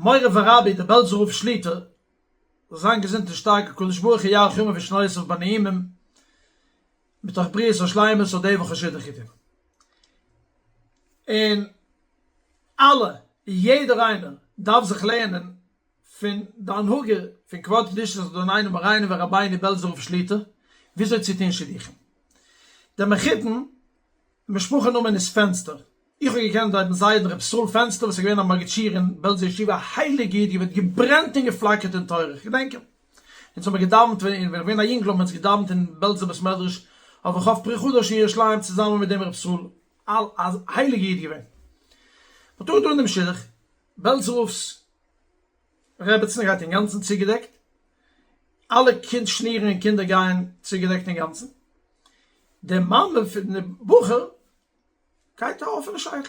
מורי ורבי דער בעלזער רב שליטא זאל זיין געזונט און שטארק הקדוש ברוך הוא יאריך ימיו ושנותיו בנעימים מתוך בריאות ושלימות האט די וואך א שידוך געטון און אלע יעדער איינער דארף זיך לערנען פון די הנהגה פון כבוד קדושת אדונינו מורינו ורבינו בעלזער רב שליטא וויאזוי צו טון שידוכים. דער מחותן משפחה נאמען איז פענסטער. איך האב געקענט דעם זיידן ר' ישראל פענסטער וואס איז געווען א מגיד שיעור אין בעלזער ישיבה א הייליגע איד געווען געברענט און געפלאקערט אין תורה איך געדענק אים אונז האמיר געדאווענט ווען איך בין געווען א יונגל האבן אונז געדאווענט אין בעלזער בית מדרש אויף רחוב פרי חדש אין ירושלים צוזאמען מיט דעם ר' ישראל א הייליגע איד געווען. מ'האט אנגעטאן דעם שידוך בעלזער רב'ס רעבעצן גייט אינגאנצן צוגעדעקט, אלע קינד שנירן און קינדער גייען צוגעדעקט אינגאנצן, די מאמע פון די בחור גייט א אפענע שייטל,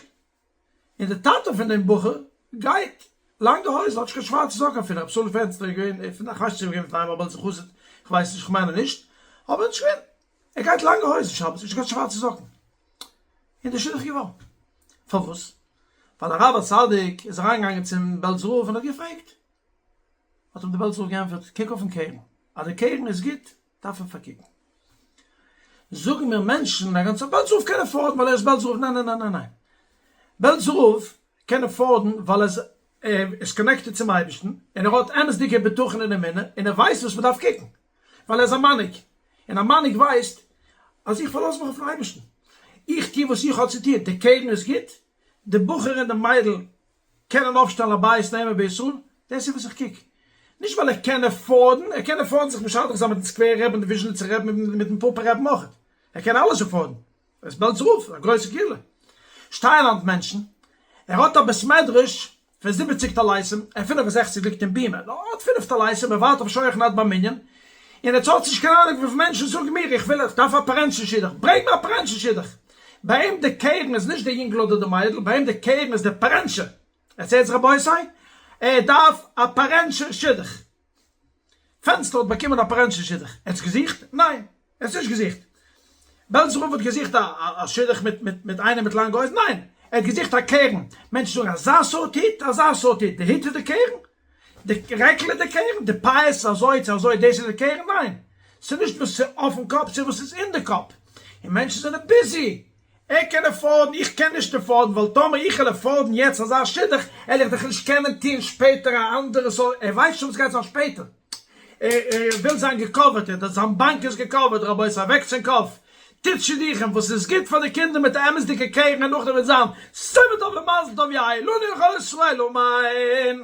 און די טאטע פון דעם בחור גייט לאנגע הויזן, האט נישט קיין שווארצע זאקן אפילו, רב סאול פענסטער איז געווען פון איך ווייס נישט צו ער איז געווען פון איינמאל בעלזער חסיד, איך ווייס נישט, כ'מיין אז נישט, אבער נישט געווען, ער גייט לאנגע הויזן שבת, נישט קיין שווארצע זאקן, און די שידוך געווארן, פארוואס? ווייל הרב הצדיק איז אריינגעגאנגען צום בעלזער רב און האט געפרעגט, האט אים דער בעלזער רב געענטפערט, קוק אויפן קרן, אז די קרן איז גוט, דארף מען פארקוקן. זאגן מיר מענטשן, א גאנצע בעלזער רב קען afford ן ווייל ער איז בעלזער רב, ניין ניין ניין ניין ניין, בעלזער רב קען afford ן ווייל ער איז connected צום אייבערשטן, און ער האט אמת'דיגע בטחון און אמונה, און ער ווייסט וואס מען דארף קוקן, ווייל ער איז א מנהיג, און א מנהיג ווייסט אז איך פארלאז מיך אויפן אייבערשטן, איך טו וואס איך האב צו טון, די קרן איז גוט, די בחור און די מיידל קענען אויפשטעלן א בית נאמן בישראל, דאס איז וואס איך קוק. נישט ווייל ער קען afford ן, ער קען afford ן זיך משדך זיין מיטן סקווער רבי'ן און די וויזשניצער רבי'ן מיטן פאפא רבי'ן אויך, ער קען אלעס afford ן, ער איז בעלזער רב, א גרויסע קהילה שטייען היינט מענטשן, ער האט א בית מדרש פון זיבעציג טליתים, און 65 ליגט אין בימה, נאר ער האט פינף טליתים, ער ווארט אויף שוח נאט ביים מנין, און עטס האטס נישט קיין אהנונג וויפיל מענטשן זאגן מיר איך וויל איך דארף א פארענטשן שידוך, ברענג מיר א פארענטשן שידוך, ביי אים די קרן איז נישט די יונגל אדער די מיידל, ביי אים די קרן איז די פארענטשע, עטס הערטס רבותי? ער דארף א פארענטשע שידוך. פענסטער האט באקומען א פארענטשע שידוך, ער האט עס געזוכט? ניין, ער האט עס נישט געזוכט. בעלזער רב האט געזוכט א שידוך מיט מיט מיט איינעם מיט לאנגע הויזן? ניין, ער האט געזוכט א קרן. מענטשן זאגן אזא סארט היט, אזא סארט היט, די היט איז די קרן? די רעקל איז די קרן? די פאות אזוי צו אזוי דאס איז די קרן? ניין, ס'איז נישט וואס איז אויפן קאפ, ס'איז וואס איז אין די קאפ. און מענטשן זענען busy ער קען afford ן, איך קען נישט afford ן, ווייל טאמער איך וועל afford ן יעצט אזא שידוך, וועל איך דאך נישט קענען טוהן שפעטער א אנדערע סארט, ער ווייסט שוין וואס גייט זיין שפעטער, ער וויל זיין גע cover ט, ער זיין באנק איז גע cover ט, רבותי וועקטס ענק אויף, טוט שידוכים וואס איז גוט פאר די קינדער מיט א אמת'דיגע קרן און נאכדעם וועט זיין סימן טוב ומזל טוב יהא לנו ולכל ישראל אמן.